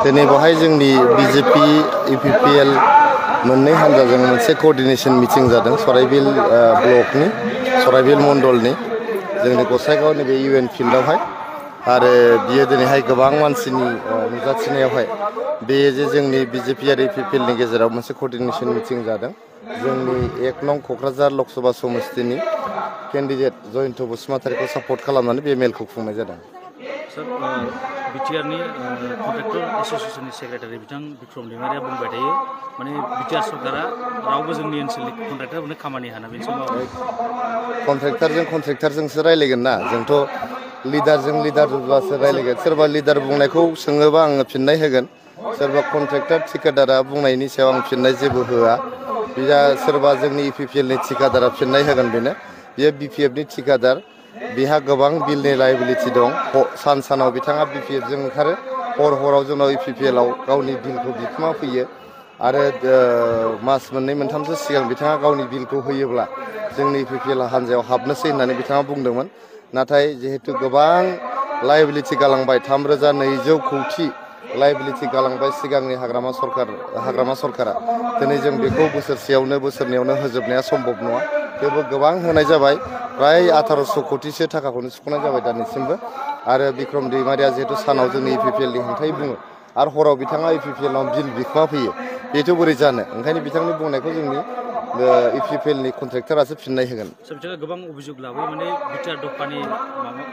दिनै बेवहाय जोंनि बिजेपि इउपिपिएल मोननै हान्जाजों मोनसे कोअर्डिनेशन मिटिं जादों सराइबिल ब्लकनि सराइबिल मण्डलनि जोंनि गसाइगाव नैबे इउएन फिल्डआवहाय आरो बियो दिनैहाय गोबां मानसिनि नुजाथिनायावहाय बे जे जोंनि बिजेपि आरो इउपिपिएलनि गेजेराव मोनसे कोअर्डिनेशन मिटिं जादों जोंनि 1 नं क'क्राझार लकसभा समस्तिनि केन्डिडेट जयन्त बसुमतारीखौ सापर्ट खालामनानै बे मेलखौ खुंनाय जादों। सर बिटिआरनि कन्ट्रेक्टर एस'सिएशननि सेक्रेटारि बिथां बिक्रम दैमारिया बुंबाय थायो माने बिटिआर सरकारा रावबो जोंनि ओनसोलनि कन्ट्रेक्टरफोरनो खामानि हाना बे समाव कन्ट्रेक्टरजोंसो रायलायगोन ना जोंथ' लिडारजों लिडारब्लासो रायलायगोन सोरबा लिडार बुंनायखौ सोङोबा आङो फिननाय होगोन सोरबा कन्ट्रेक्टर ठिकादारा बुंनायनि सायाव आं फिननाय जेबो होआ बिया सोरबा जोंनि इउपिपिएलनि ठिकादारा फिननाय होगोन बेनो बियो बिपिएफनि ठिकादार बिहा गोबां बिलनि लायबिलिटि दं सानाव बिथाङा बिपिएफजों ओंखारो हराव जोंनाव इउपिपिएलआव गावनि बिलखौ बिखुमा फैयो आरो मास मोननै मोनथामसो सिगां बिथाङा गावनि बिलखौ होयोब्ला जोंनि इउपिपिएल हान्जायाव हाबनोसै होननानै बिथाङा बुंदोंमोन नाथाय जिहेतु गोबां लायबिलिटि गालांबाय 3,200 कौटि लायबिलिटि गालांबाय सिगांनि हाग्रामा सरकारा दिनै जों बेखौ बोसोरसेयावनो होजोबनाया सम्भब नङा थेवबो गोबां होनाय जाबाय प्राय 1800 कौटिसो थाखाखौनो सुख'नाय जाबाय दानिसिमबो आरो बिक्रम दैमारिया जिहेतु सानाव जोंनि इउपिपिएलनि हेंथायै बुङो आरो हराव बिथाङा इउपिपिएलआव बिल बिखुमा फैयो बेथ' बोरै जानो ओंखायनो बिथांनि बुंनायखौ जोंनि इउपिपिएलनि कन्ट्रेक्टरासो फिननाय होगोन। बिथाङा गोबां अभियोग लाबोयो माने बिटिआर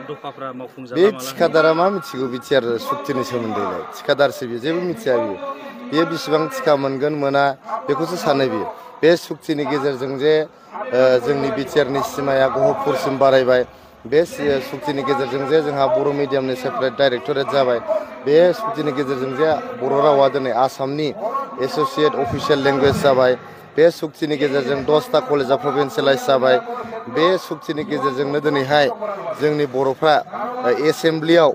दफाफ्रा मावफुंजाबा बे ठिकादारा मा मिथिगौ बिटिआर सुक्तिनि सोमोन्दैलाय ठिकादारसो बियो जेबो मिथिया बियो बेसेबां थिका मोनगोन मोना बेखौसो सानो बियो बे सुक्तिनि गेजेरजों जे जोंनि बिटिआरनि सिमाया गहपुरसिम बारायबाय बे सुक्तिनि गेजेरजों जे जोंहा बर' मिडियामनि सेपारेट डाइरेक्टरेट जाबाय बे सुक्तिनि गेजेरजों जे बर' रावा दिनै आसामनि एस'सिएट अफिसियेल लेंगुवेज जाबाय बे सुक्तिनि गेजेरजों 10टा कलेजा प्रभिन्सियेलाइज जाबाय बे सुक्तिनि गेजेरजोंनो दिनैहाय जोंनि बर'फ्रा एसेम्ब्लियाव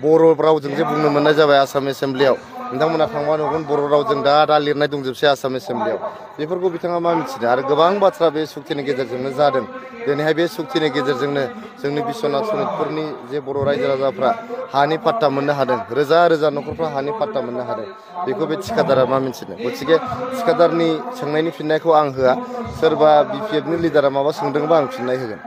बर' रावजों जे बुंनो मोननाय जाबाय आसाम एसेम्ब्लियाव नोंथांमोना थांबा नुगोन बर' रावजों दा लिरनाय दंजोबसै आसाम एसेम्ब्लियाव बेफोरखौ बिथाङा मा मिथिनो आरो गोबां बाथ्रा बे सुक्तिनि गेजेरजोंनो जादों दिनैहाय बे सुक्तिनि गेजेरजोंनो जोंनि बिश्वनाथ सनितपुरनि जे बर' रायजो राजाफ्रा हानि पाट्टा मोननो हादों रोजा रोजा न'खरफ्रा हानि पाट्टा मोननो हादों बेखौ बे ठिकादारा मा मिथिनो गथिखे ठिकादारनि सोंनायनि फिननायखौ आं होआ सोरबा बिपिएफनि लिडारा माबा सोंदोंबा आं फिननाय होगोन।